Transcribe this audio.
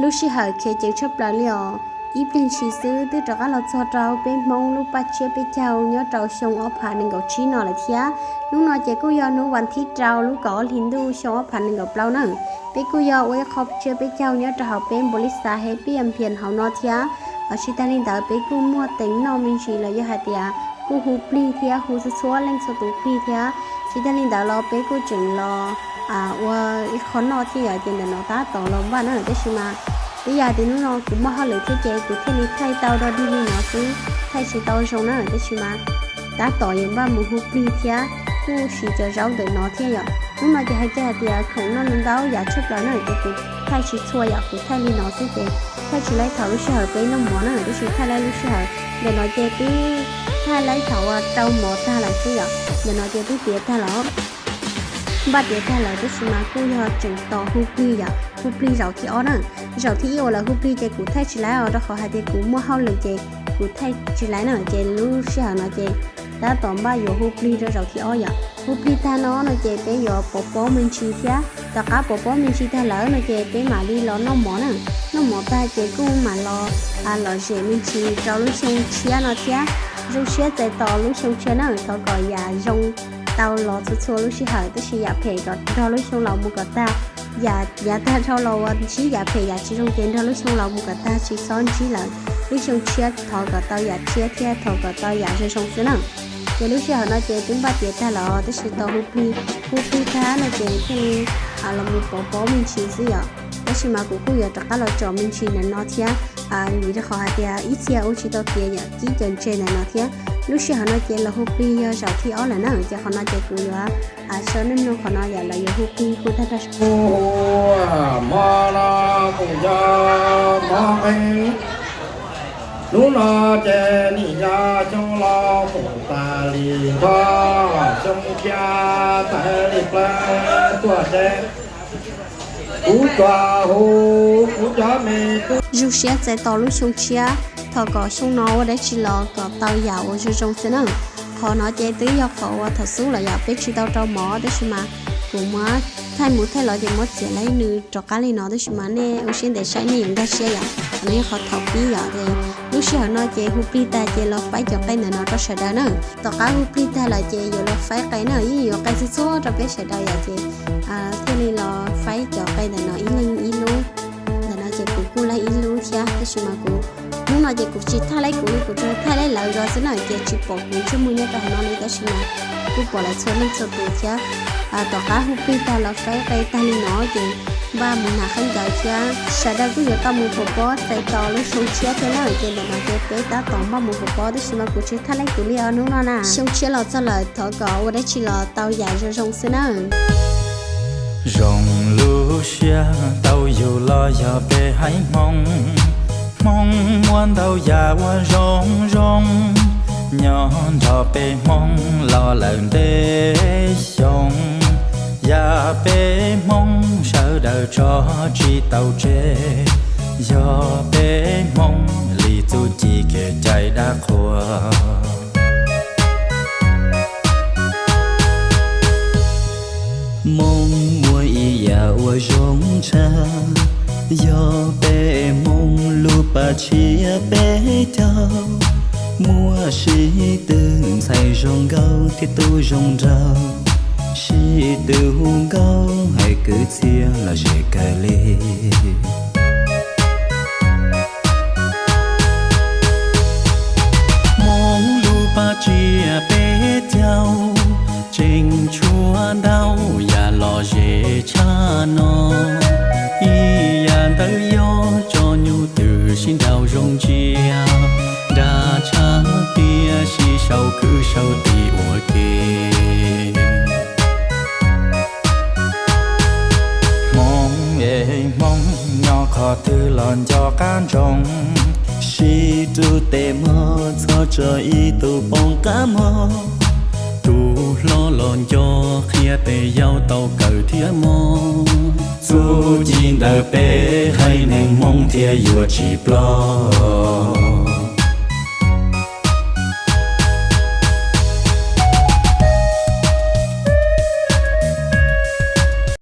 Lub sij hawm khiav ceev tshaj plaws li os, ib pliag ntshis xwb twb rov qab los txog rau peb Hmoob lub paj tsiab peb caug nyob rau xyoo ob phav nees nkaum tsib no lawm thiab. Hnub no ces kuj yog hnub vas thib rau lub kaum ob hlis ntuj xyoo ob phav nees nkaum plaub na. Peb kuj yog ua ib qho tsiab peb caug nyob rau hauv peb npaum li xav he pib yam phias hauv no thiab. Tsis tag li ntawd peb kuj muaj teev noj me ntsis los yog hais tias kuj hu plig thiab, hu txhua txhua leej txhua tus plig thiab. Tsis tag li ntawd los peb kuj tseem los ua ib qho noj thiab yom, ces ntawm no tab tom los npaj na, tab sis mas twb yog tias hnub no kuv muaj hauj lwm thiab ces kuv thiaj li thaij tau dog dig li no xwb, thaij tsis tau zoo na, tab sis mas tab tom yuav npaj mus hu plig thiab kuj siv cov zaub ntawm no thiab yom. Hnub no ces hais kiag hais tias khoom noj ntaub yam tshaj plaws na ces kuv thaij tsis txhua yom, kuv thaij li no xwb ces thaij tsis laib thaum lub sij hawm peb noj mov na, tab sis thaij laib lub sij hawm ntawm no ces twb thaij laib thaum uas rau mov tag lawm xwb yom, ntawm no ces twb tiav tag lawm. Npaj tiav tag lawm tab sis mas kuj yog tseem tos hu plig yom, hu plig zaum thib ob na. Zaum thib ib uas lawv hu plig ces kuv thaij tsis laib os, rau qhov hais tias kuv muaj hauj lwm ces kuv thaij tsis laib na, ces lub sij hawm no ces tab tom npaj yuav hu plig rau zaum thib ob yom. Hu plig tag no no ces peb yuav pov pob me ntsis thiab, tom qab pov pob me ntsis tag lawm no ces peb mam li los noj mov na. Noj mov tag ces kuj mam los lom zem me ntsis rau lub xyoo tshiab no thiab. Zoo siab txais tos lub xyoo tshiab na, thov kom yam zoo tau los txhua txhua lub sij hawm, tab sis yam phem kom nrog lub xyoo laus mus kom tag. Yam yav tag dhau los uas ntsib yam phem yam tsis zoo ces nrog lub xyoo laus mus kom tag, tsis txhob ntsib lawm. Lub xyoo tshiab thov kom tau yam tshiab thiab thov kom tau yam zoo zoo xwb na. Ces lub sij hawm no ces twb npaj tiav tag lawm tab sis tos hu plig, hu plig tag no ces thiaj li los mus pov pob me ntsis xwb yom. Tab sis mas kuv kuj yuav rov qab los tsom me ntsis ntawm no thiab, vim rau qhov hais tias ib txhia ua tsis tau tiav yom, cib cov ntses ntawm no thiab. Lub sij hawm no ces los hu plig yog zaum thib ob lawm na, ces qhov no ces kuv yuav tso nej mloog qhov no yom, lawv yuav hu plig hu tag nrho. Hmo no kuv yog hmo qeeb, hnub no ces nim yog xyoo laus kuv tas li nrho, xyoo tshiab tas li plaws tuaj ces kuv tsuas hu kuv cov me tub. Zoo siab txais tos lub xyoo tshiab, thov kom xyoo no ua dab tsi los kom tau yam uas zoo zoo xwb na. Qhov no ces twb yog qhov uas thaum xub los yom, peb tsis tau rau mov tab sis mas kuv muab thaij mus thaij los ces muab txiav laib nws rov qab li no, tab sis mas nej ua siab ntev saib nej yuav nkag siab yom. Qhov no yog qhov thaum pib yom, ces lub sij hawm no ces hu plig tag ces los faib cov qe ntawm no rau sawv daws na. Tom qab hu plig tag lawm ces yuav los faib qe na, yeej yuav qe txhua txhua rau peb sawv daws yom, ces thiaj li los faib cov qe ntawm no ib leeg ib lub. Ntawm no ces kuv kuj laij ib lub thiab, tab sis mas kuv hnub no ces kuv tsis thaij laib kuv li, kuv tsuas thaij laib lawv zos xwb na, ces tsis pom kuv ntsej muag nyob rau hauv no li, tab sis mas kuj pom lawv txhua leej txhua tus thiab. Tom qab hu plig tag los faib qe tag li no ces npaj mus hnav khaub ncaws thiab. Sawv daws kuj yuav tau mus pov pob txais tos lub xyoo tshiab thiab na, ces ntawm no ces peb tab tom npaj mus pov pob, tab sis mas kuv tsis thaij laib kuv li os hnub no na. Xyoo tshiab los txog lawm, thov kom ua dab tsi los tau yam zoo zoo xwb na. Zoo lub siab tau yus los yog peb haiv Hmoob. Hmoob muaj ntau yam uas zoo zoo, nyob nrog peb Hmoob los lawm ntev xyoo. Yam peb Hmoob sawv daws tso tsis tau tseg, yog peb Hmoob li txuj ci kev cai dab qhuas. Hmoob muaj ib yam uas zoo tshaj, yog peb Hmoob lub paj tsiab peb caug, muaj sib tw ntxhais zoo nkauj thiab tub zoo nraug, sib tw hu nkauj hais kwv txhiaj los ze kawg li. Hmoob lub paj tsiab peb caug, tseem tshuav ntau yam lom zem tshaj no. Ib yam ntawd yog tso nyuj twm sib nraus zoo ntsia, nra tshaj tias sib sau khwv sau tis ua ke. Hmoob es Hmoob nyob qhov twg los nco qab ntsoov, sib rub tes mog txhob tso ib tug poob qab mog. Tus hlob los nco qhia tes yau tau kawm thiab mog. Txuj ci ntawm peb haiv neeg Hmoob thiaj yuav tsis ploj.